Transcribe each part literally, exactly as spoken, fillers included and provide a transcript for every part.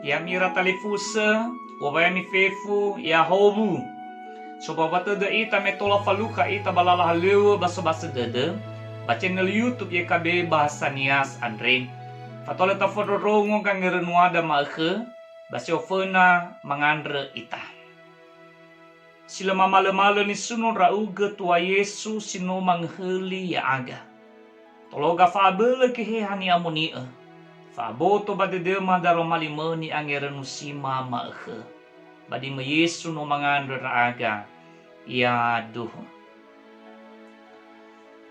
Ya'ami ira talifusö, uŵa'ö ya'ami fefu, ya'ahowu. Sombahomba tödö ita me tola falukha ita ba lala halöŵö ba sobasö dödö, ba channel YouTube Y K B Bahasa Nias andre. Fatola tafondrondrongo gangerönuada ma'ökhö, ba si oföna mangandrö ita. Si lö mamalömalö nisuno ndra'ugö Tua Yesu si no mangöhöli ya'aga. Tologa fa'abölö Geheha ni'amoni'ö, fa'aboto ba dödöma daroma limö ni'angerönusima ma'ökhö. Ba dimö Yesu no mangandrö ndra'aga, yaduhu.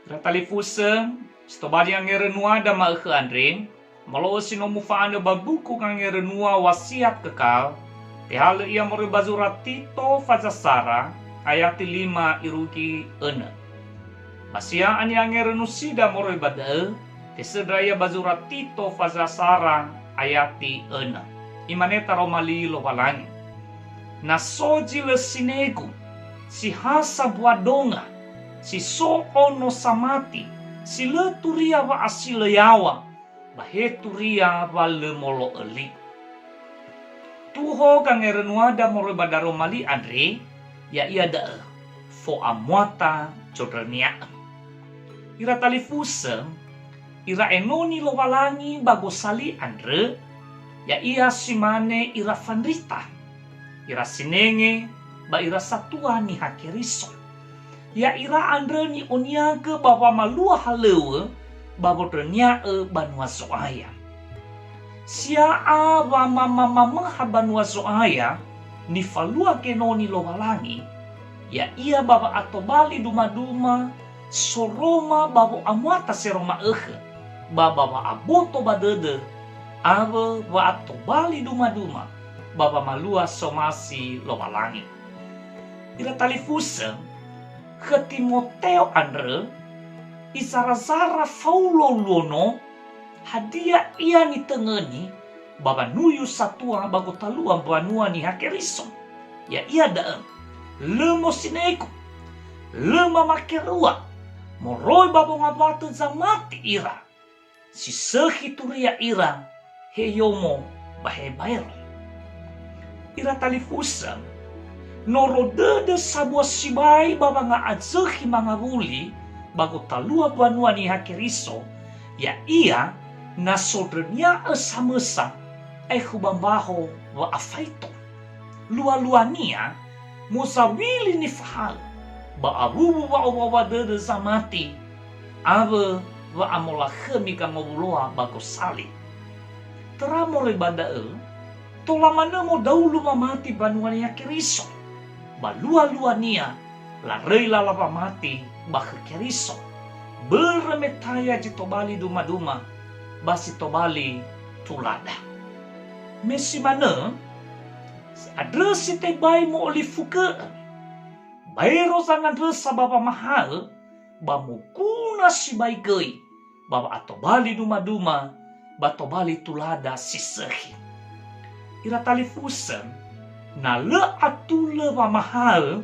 Ira talifusö, si tobali angerönuada ma'ökhö andre, molo'ö si no mufa'anö ba buku Gangerönua Wasiat Kekal, tehalö ia moroi ba zura Tito faza sara, ayati lima irugi önö. Ba sia'a ni'angerönusida moroi ba da'ö, tesöndra ia ba zura Tito faza sara, ayati önö. Imane taroma li Lowalangi, "Na so zi lö sinegu, si ha sambua donga, si so ono samati, si lö turia wa'asilö yaŵa, ba he turia wa lö molo'ö li." Tuho gangerönuada moroi ba daroma li andre, ya'ia da'ö, fo'amuata zondrönia'ö. Ira talifusö, ira enoni Lowalangi ba gosali andrö, ya'ia si mane ira fandrita, ira sinenge, ba ira satua Niha Keriso. Ya'ira andrö ni'oniagö ba wamalua halöŵö ba wondrönia'ö banua Zo'aya. Sia'a wamamamamöha banua Zo'aya nifalua genoni Lowalangi, ya'ia ba wa'atobali dumaduma soroma ba wo'amuata sero ma'ökhö, ba ba wa'aboto ba dödö, awö wa'atobali dumaduma ba wamalua somasi Lowalangi. Ira talifusö, khö Timoteo andrö, izarazara Faulo luo no, hadia ia nitöngöni ba wanuyu satua ba gotalua mbanua Niha Keriso. Ya'ia da'ö, lö mosinegu, lö mamakerua, moroi ba wongambatö zamati ira, si sökhi turia ira, he yomo ba he baero. Ira talifusö, noro dödö sambua sibai ba wanga'azökhi mangawuli ba gotalua mbanua Niha Keriso, ya'ia na sondrönia'ö samösa aekhu ba mbaho wa'afaito. Lualuania, mozawili nifahaö, ba awuwu wa'owuawa dödö zamati, awö wa'amolakhömi gangowuloa ba gosali. Töra moroi ba da'ö, tola manö modaulu wamati banua Niha Keriso, ba lualuania laröi lala wamati ba khö Keriso, börö me taya zi tobali dumaduma, ba si tobali tulada. Me si manö, andrö si tebai mo'olifugö'ö, baero zanandrösa ba wamahaö, ba moguna sibai göi, ba wa'atobali dumaduma, ba tobali tulada si sökhi. Ira talifusö, na lö atulö wamahaö,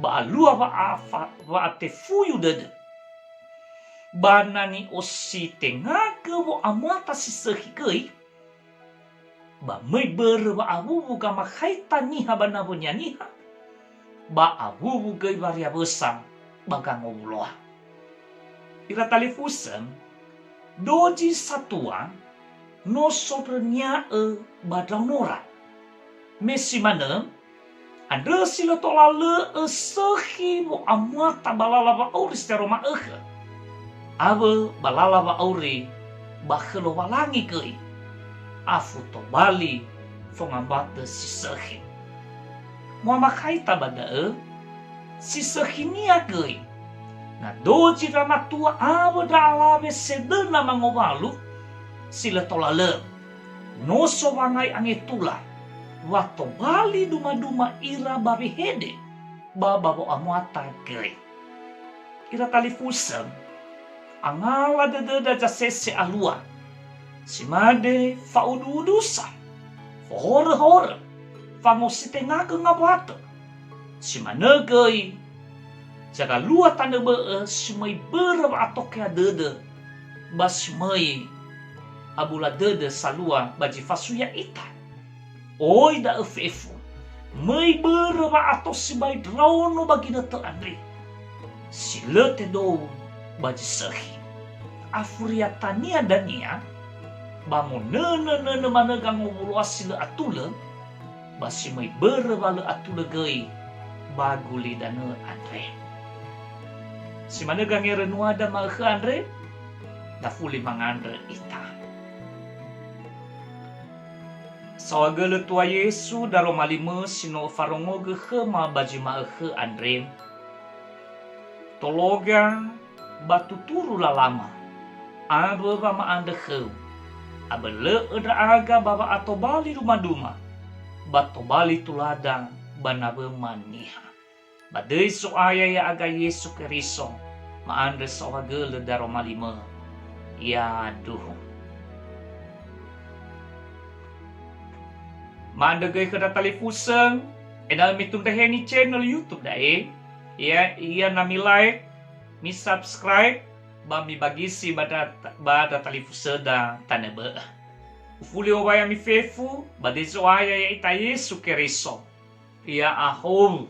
ba alua wa'afa-, wa'atefuyu dödö. Ba na ni'ositengagö wo'amuata si sökhi göi, ba möi börö wa'awuwu gamakhaita niha ba nawönia niha, ba awuwu göi wariawösa ba gangowuloa. Ira talifusö, dozi satua no sondrönia'ö ba ndraonora. Me si manö, andrö si lö tola lö'ö sökhi wo'amuata ba lala wa'auri si aro ma'ökhö, awö ba lala wa'auri ba khö Lowalangi göi, afu tobali fongambatö si sökhi. Mu'amakhaita ba da'ö, si sökhinia göi, na dozi ndra matua awö ndra alawe sedöna mangowalu, si lö tola lö, no so wangai angetula, wa tobali dumaduma ira ba wehede ba ba wo'amuata göi. Ira talifusö, angala dödöda zasese alua, si mane fa'udu'udusa, fohoröhorö, fangositengagö ngawatö, si manö göi zagalua tanö bö'ö si möi börö wa'atokea dödö, ba si möi abula dödö salua ba zi fasui ya'ita. Oi da'ö fefu, möi börö wa'ato sibai ndraono ba ginötö andre, si lö tedou ba zi sökhi. Afuriatania dania, ba monönö-nönö manö gangowuloa si lö atulö, ba si möi börö wa lö atulö göi ba gulidanö andre. Si manö gangerö nuada ma'ökhö andre, dafuli mangandrö ita. Saohagölö Tua Yesu daroma limö si no öfarongogö khöma ba zi ma'ökhö andre. Tologa ba tuturu lalama, awö wama'andrö khöu. Abölö'ö ndra'aga ba wa'atobali dumaduma, ba tobali tulada ba nawöma niha. Ba döi Zo'aya ya'aga Yesu Keriso, ma'andrö saohagölö daroma limö. Yaduhu. Ma'andrö göi khöda talifusö, ena'ö mitundra heni channel YouTube da'e, ya, ya na mi-like, mi-subscribe, ba mibagisi ba da-, ba da talifusöda tanö bö'ö. Ufuli owai ami fefu, ba döi Zo'aya ya'ita Yesu Keriso. Ya'ahowu.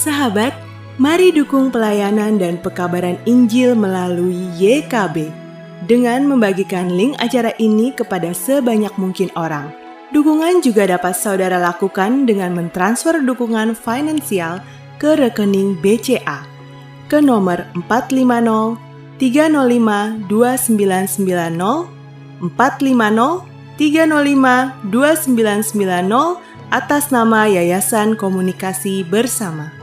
Sahabat, mari dukung pelayanan dan pekabaran Injil melalui Y K B dengan membagikan link acara ini kepada sebanyak mungkin orang. Dukungan juga dapat saudara lakukan dengan mentransfer dukungan finansial ke rekening B C A ke nomor empat lima nol tiga nol lima dua sembilan sembilan nol, empat lima nol tiga nol lima dua sembilan sembilan nol, atas nama Yayasan Komunikasi Bersama.